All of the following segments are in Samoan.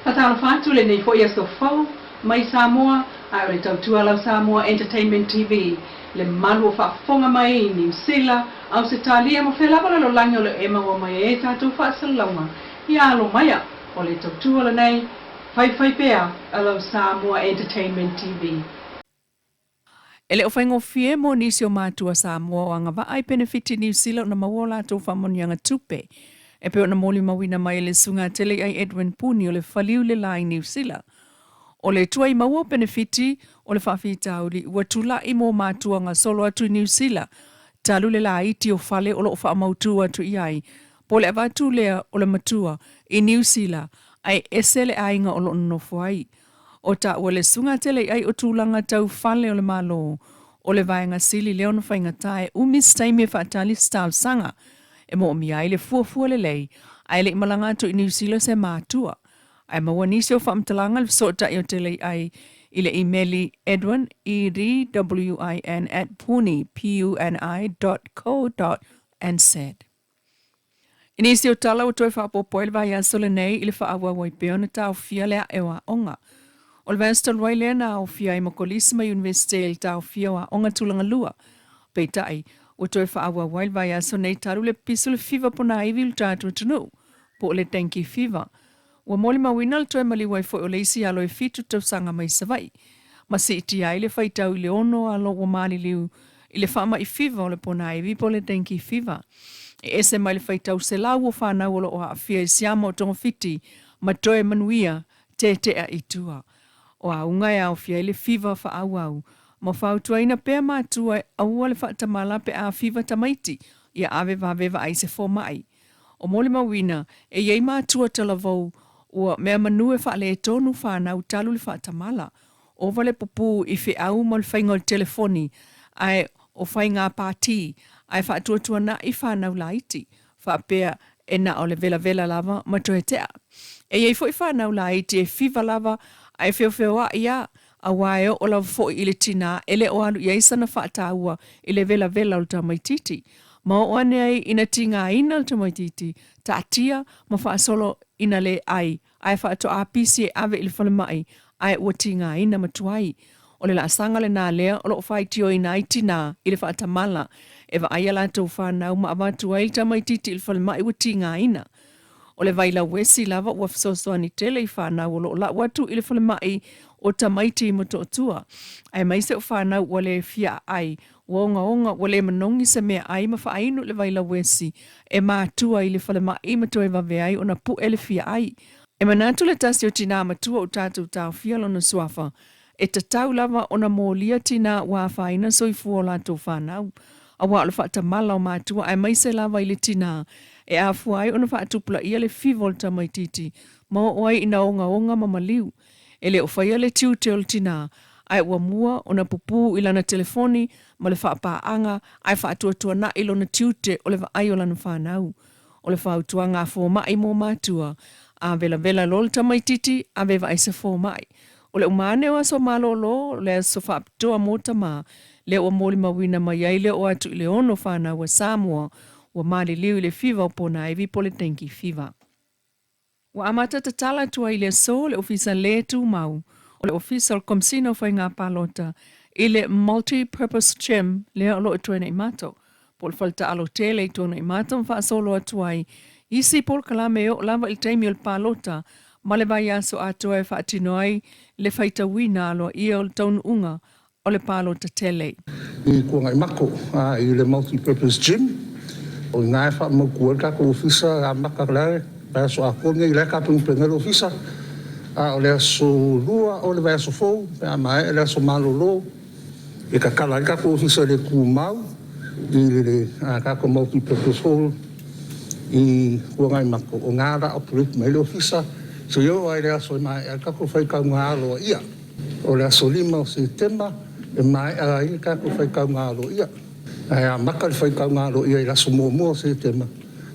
Faatalofa atu lenei foi aso fou mai Samoa, ae o le tautua lau Samoa Entertainment TV, le malu o faafofoga mai i Niu Sila, Ausetalia ma fea lava lalolagi o lo o e maua mai ai tatou faasalalauga. Ia alo maia, o le tautua lenei, faifai pea a lau Samoa Entertainment TV. E le o faigofie mo nisi o matua Samoa o agavaa i penefiti Niu Sila ona maua o latou faamanuiaga tupe, e pei ona molimauina mai e le Susuga Teleiai Edwin Puni o le Faliu le La i Niu Sila. O le tuai maua o penefiti o le faafitauli ua tulai mo matua gasolo atu i Niu Sila talu le laiti o fale o lo o faamautu atu i ai po o le avatu lea o le matua i Niu Sila ae ese le aiga o lo o nonofo ai. O taua le susuga teleiai o tulaga tau fale o le Malo, o le vaega sili lea ona faigata e umi se taimi e faatali se talosaga e moomia ai le fuafua lelei ae le i malaga atu i Niu Sila se matua. Ae maua nisi o faamatalaga i le fesootai o Teleiai i le imeli edwin, E-D-W-I-N, at puni, P-U-N-I, dot co dot nz. I nisi o tala ua toe faaopoopo ai le vaiaso lenei i le faaauau ai pea ona taofia le ae o aoga. O le vaiaso talu ai lea na aofia ai ma kolisi ma iunivesite i le taofia o aoga tulaga lua. Peitai, ua toe faaauau ai le vaiaso nei talu le pisu le fiva ponaivi i le tatou atunuu, po o le dengue fever. Ua molimauina le toe maliu ai foi o le isi alo e 7 tausaga mai Savaii, ma siitia ai le faitau i le 6 alo ua maliliu i le faamai fiva o le ponaivi po o le dengue fever. E ese mai le faitau 100 o fanau o lo o aafia i siama o togafiti ma toe manuia tetea i tua. O auga e aofia ai le fiva faaauau ma fautuaina pea matua e aua le faatamala pe a fiva tamaiti ia ave vave vaai se fomai. O molimauina, e i ai matua talavou ua meamanu e faaletonu fanau talu le faatamala, ova le pupū i feau ma le faiga o le telefoni ae o faiga pātī ae faatuatuanaʻi fanau laiti, faapea e na o le velavela lava ma toe tea. E i ai foi fanau laiti e fiva lava ae feofeoaʻi a, aua e oo lava foi i le tinā e le o alu i ai sana faataua i le velavela o le tamaitiiti. Ma oo ane ai ina tigaina le tamaitiiti, taatia ma faasolo ina le ai, ae faatoa pisi e ave i le falemai, ae ua tigaina ma tuai. O le laasaga lenā lea o lo o faitioina ai tinā i le faatamala e vaai a latou fanau ma avatu ai le tamaitiiti i le falemai ua tigaina. O le vailauesi lava ua fesoasoani tele i fanau o lo o lau atu i le falemai o tamaiti i Motootua, aemaise o fanau ua le fia aai, ua ogaoga, ua le manogi se meaai ma faainu i le vailauesi e matua i le falemai ma toe vave ai ona pu'e le fia ai. E manatu le tasi o tinā matua o tatou taofia lona suafa, e tatau lava ona molia tinā ua afaina soifua o latou fanau, aua o le faatamala o matua aemaise lava i le tinā e afua ai ona faatupulaia le fiva o le tamaitiiti ma oo ai ina ogaoga ma maliu. E le o faia le tiute o le tinā, ae ua mua ona pupū i lana telefoni ma le faapaaga ae faatuatuanaʻi lona tiute o le vaai o lana fanau. O le fautuaga a fomai mo matua, a velavela loa le tamaitiiti, ave vaai se fomai. O le uma ane o aso malōlō, o le aso faapitoa mo tamā, lea ua molimauina mai ai le oo atu i le 6 fanau a Samoa ua maliliu i le fiva o ponaivi po o le dengue fever. Ua amata tatala atu ai i le aso le Ofisa le Tumau o le Ofisa o le Komesina o Faiga Palota i le Multi Purpose Gym lea o lo o i Tuanaimato, po o le fale taalo tele i Tuanaimato ma faasolo atu ai isi polokalame e oo lava i le taimi o le palota ma le vaiaso atoa e faatino ai le faitauina aloaia o le taunuuga o le palota tele. I Tuanaimato i le Multi Purpose Gym. O i ina e faamautu ai le tatou ofisa e amata le vaiaso atoa lenei, o la e tapenapena ai le ofisa. A o le aso Lua o le vaiaso fou pe a maea le aso malolo e tatala ai le tatou ofisa le tumau i le tatou Multi Purpose Hall i Tuanaimato. O ina la operate mai ai le ofisa seia oo lava i le aso e maea ai le tatou faitauga aloaia. O le aso 5 o Setema e maea ai le tatou faitauga aloaia. Ae amata le faitauga aloaia i le aso 1 o Setema,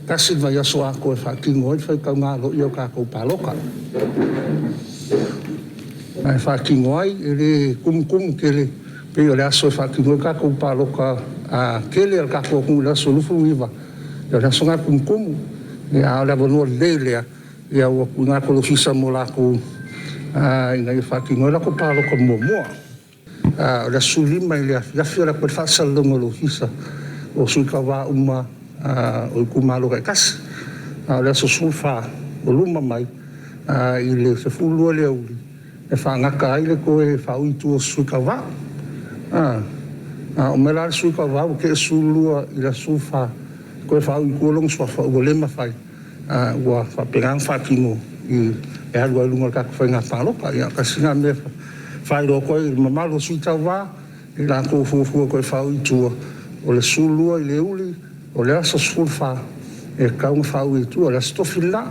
tasi le vaiaso atoa e faatino ai le faitauga aloaia o tatou palota. Ae faatino ai, e le tumutumu tele pei o le aso e faatino ai tatou palota tele a le tatou atunuu i le aso 29, o le aso lena tumutumu. A o le avanoa lelei lea. Ia ua tuuina atu le ofisa mo latou ina ia faatino ai latou palota muamua. O le aso 15 i le afiafi o le a toe faasalalauga o le ofisa o sui tauva uma o itumalo taitasi. A o le aso 14 o luma mai i le 12 i le aoauli e faagata ai le toe faaui i tua o sui tauva. A oo mai la le sui tauva ua tea le 12 i le aso 14 toe faaui i tua lona suafa ua le mafai, ua faapena ona faatino e alu ai i luga o le tatou faiga palota. Ia tasi lena mea e faailoa atu ai i le mamalu o sui tauva i latou o fuafua e toe faaui i tua, o le 12 i le aoauli o le aso 14 e tatau ona faaui i tua, o le aso tofi lena.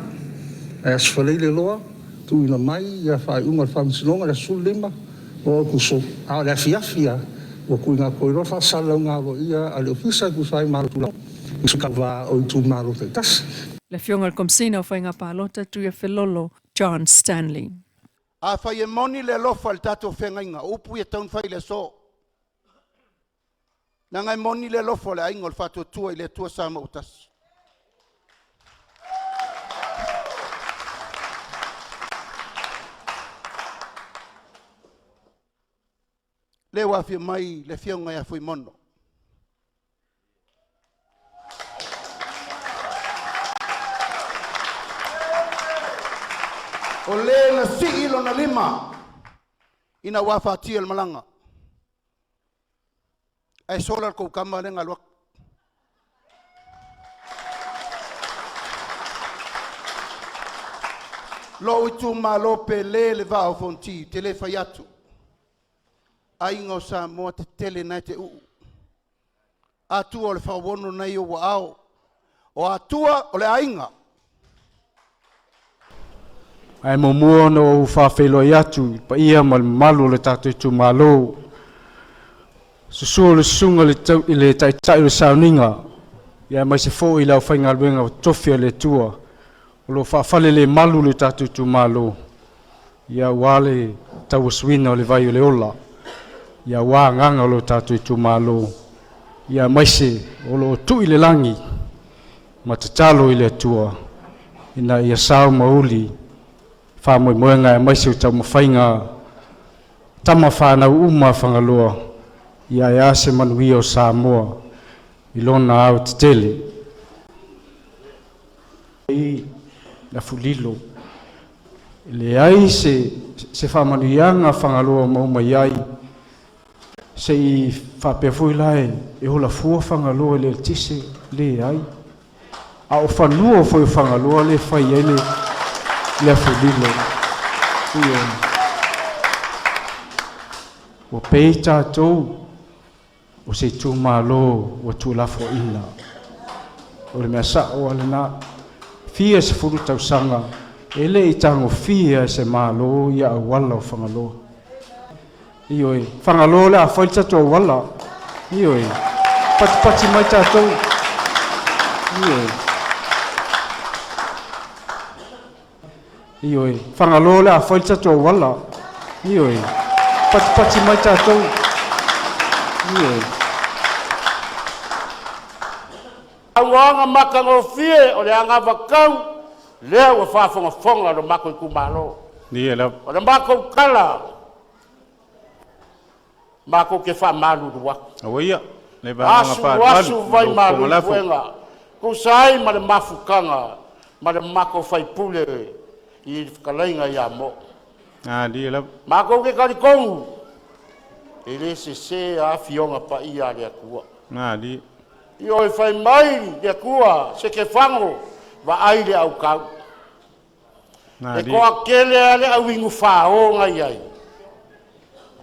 Ae aso Faraile loa tuuina mai ia faaiuga a le Faamasinoga i le aso 15 o Aokuso, a o le afiafi lava ua tuuina atu ai loa le faasalalauga aloaia a le Ofisa e tusa ai ma ala o le Tulafono i sui tauva o itumalo taitasi. Le Afioga i le Komesina o Faiga Palota Tuiafelolo John Stanley. Afai e moni le alofa i le tatou feagaiga, o upu ia e tatau ona fai i le aso. Leaga e moni le alofa o le aiga o le Faatuatua i le Atua Samoa ua tasi. Lea ua afio mai le afioga ia Fuimono. O le na sii lona lima ina ua afatia le malaga. Ae sola le tou tama lea na alu atu. Lou itumalo pele le Vaa o Fonoti, ou te le fai atu. Aiga o Samoa tetele na e te uu. Atua o le faaono na i ou aao. O Atua o le aiga. Ae muamua ona ou faafeiloai atu i le paia ma le mamalu o le tatou itumalo. Susu o le susuga i le Taitai o le Sauniga, aemaise foi le aufaigaluega o totofi a le Atua o lo o faafalelemalu le tatou itumalo, ia aua le tauasuina o le vai o le ola, ia aua agaga o lo tatou itumalo, ia aemaise o lo o tui i le lagi ma tatalo i le Atua ina ia sao ma uli faamoemoega aemaise o taumafaiga tama fanau uma a Fagaloa, ia ae a se manuia o Samoa i lona aotetele. I lafulilo, e leai se faamanuiaga Fagaloa ma uma i ai, se i faapea foi la e ola fua Fagaloa i le eletise, leai. A o fanua foi o Fagaloa le fai ai le afulilo. Ua pei tatou o se itumalo ua tuulafoaina. O le mea sao lena. Fia 10 tausaga e le i tagofia e se malo ia auala o Fagaloa. Ioe, Fagaloa le a fai le tatou auala. Ioe, patipati mai tatou. Ioe. Ioe, Fagaloa le a fai le tatou auala. Ioe, patipati mai tatou. Ioe. Auaga matagofie o le agavakau lea ua faafogafoga lo matou itumalo. Ia lava. O le matou tala, matou te faamalulu atu. Aua ia. Le vaega Asu asu vai malu i puega, tusa ai ma le mafutaga ma le matou faipule i le fetalaiga ia Mo. Ia lava. Matou te talitonu, e le sese afioga paia a le Atua. Ia. Io e fai mai le Atua, se ke fago, vaai le aukau. E toa tele a le auigu whaonga iai.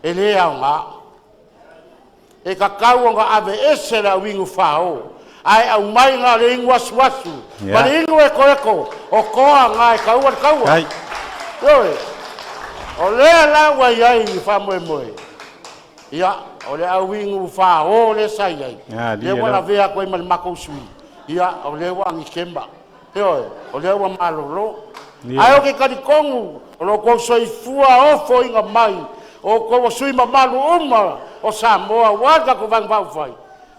E le au ngā. E kakau o ngā ave ese le auigu whao. Ai au mai ngā le ingu asu asu. Ma le ingu eko eko. O koa ngā e kaua le kaua. Ioe. O lea la ua iai i whamoe moe. Ia, o le auigu whao le sa iai. Le ua la vea koe ma le mako sui. Ia, o le ua angi kemba. Ioe, o lea ua malolo. Ai o ke karikongu, o lo kou soifua ofo inga mai, o kou sui mamalu uma o Samoa, ua ka ko vang vau fai.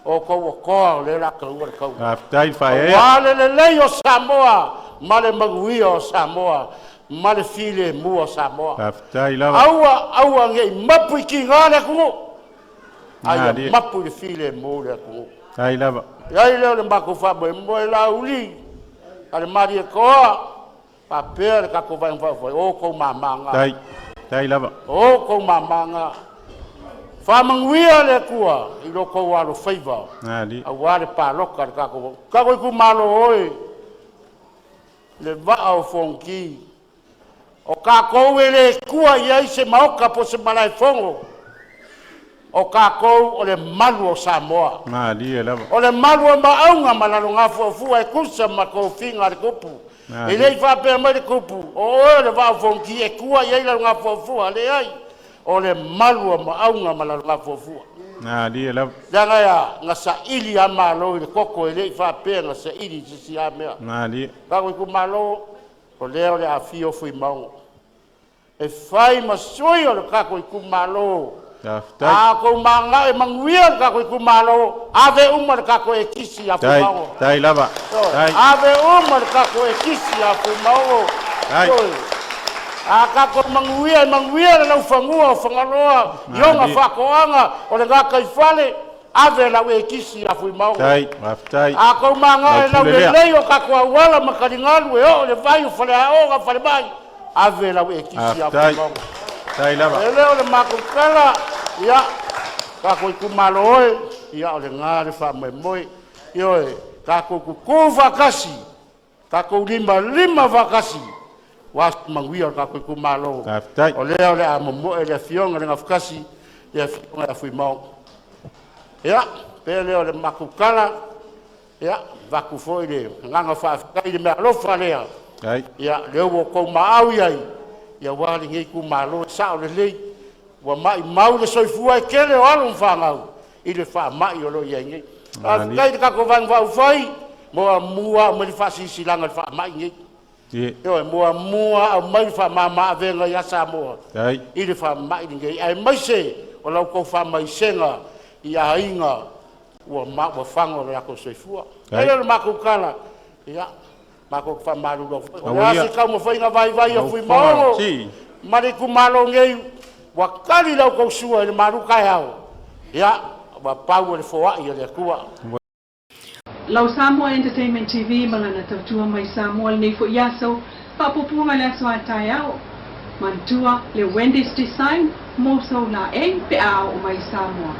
O kou o koa o le la kaua le kaua. Faafetai whaea. Ua le lelei o Samoa, ma le manuia o Samoa ma le filemu o Samoa. Faafetai lava. Aua, aua ne i mapu i tiga le atunuu, a ia Malie. mapu i le filemu le atunuu. Tai lava. E ai lea o le matou faamoemoe Laauli a le Malietoa faapea le tatou Vaega Faaupufai, o outou mama na. Tai. Tai lava. O outou mama na. Faamanuia le Atua i lo outou alofaiva Malie. aua le palota a le tatou tatou itumalo oe, le Vaa o Fonoti. O tatou e le tua i ai se maota po o se malaefono, o tatou o le malu o Samoa. Malie lava. O le malu o Maauga ma Lalogafuafua e tusa ma tofiga a le tupu. E le i faapea mai le tupu, o oe o le Vaa o Fonoti e tua i ai Lalogafuafua, leai. O le malu o Maauga ma Lalogafuafua. Malie lava. Leaga e a, na saili lava Malo i le toto, e le i faapea na saili i se isi lava mea. Malie. Tatou itumalo, o lea o le a afio Fuimaono e fai ma sui o le tatou itumalo. Faafetai. A outou mananao e manuia le tatou itumalo, ave uma le tatou ekisi ia Tai. Fuimaono. Tai lava. Tai. Ave uma le tatou ekisi ia Fuimaono. Tai. A tatou manuia, e manuia le laufanua o Fagaloa i ona Malie. faatoaga o le gataifale, ave lau ekisi ia Fuimaono. Tai. Faafetai. A tou manao e Lau pule lea. laulelei o tatou auala ma taligalu e oo i le vai o faleaoga falemai, ave lau ekisi ia Faafetai. Fuimaono. Tai lava. E le o le matou tala, ia, tatou itumalo oe, ia o lena le faamoemoe. Ioe, tatou tutu faatasi, tatou limalima faatasi, aua se manuia o le tatou itumalo. Faafetai. O lea o le a momoe le afioga i le Gafatasi, le afioga ia Fuimaono. Ia, pei lea o le matou tala, ia, avatu foi le agaga faafetai i le meaalofa lea. Tai. Ia, lea ua outou maau i ai, ia aua lenei itumalo e sao lelei, ua maimau le soifua e tele o alo ma fanau i le faamai o lo o i ai nei. Faafetai i le tatou Vaega Faaupufai, muamua aumai le faasilasilaga i le faamai nei. Ie. Ioe, muamua aumai le faamama-avega ia Samoa Tai. i le faamai lenei, aemaise o la outou faamaisega i aiga ua ua faga o le latou soifua. Tai. E le o le matou tala, ia, matou te faamalulu atu foi. O le a Auia. se taumafaiga vaivai a Lau Fuimaono fofoga. Si. ma le itumalo nei, ua tali la outou sua i le malu taeao, ia, ua pau o le foai a le Atua. Lau Samoa Entertainment TV ma lana tautua mai Samoa lenei foi aso, faapuapuaga i le aso a taeao. Manatua le Wendy's Design mo sou laei pe a oo mai i Samoa.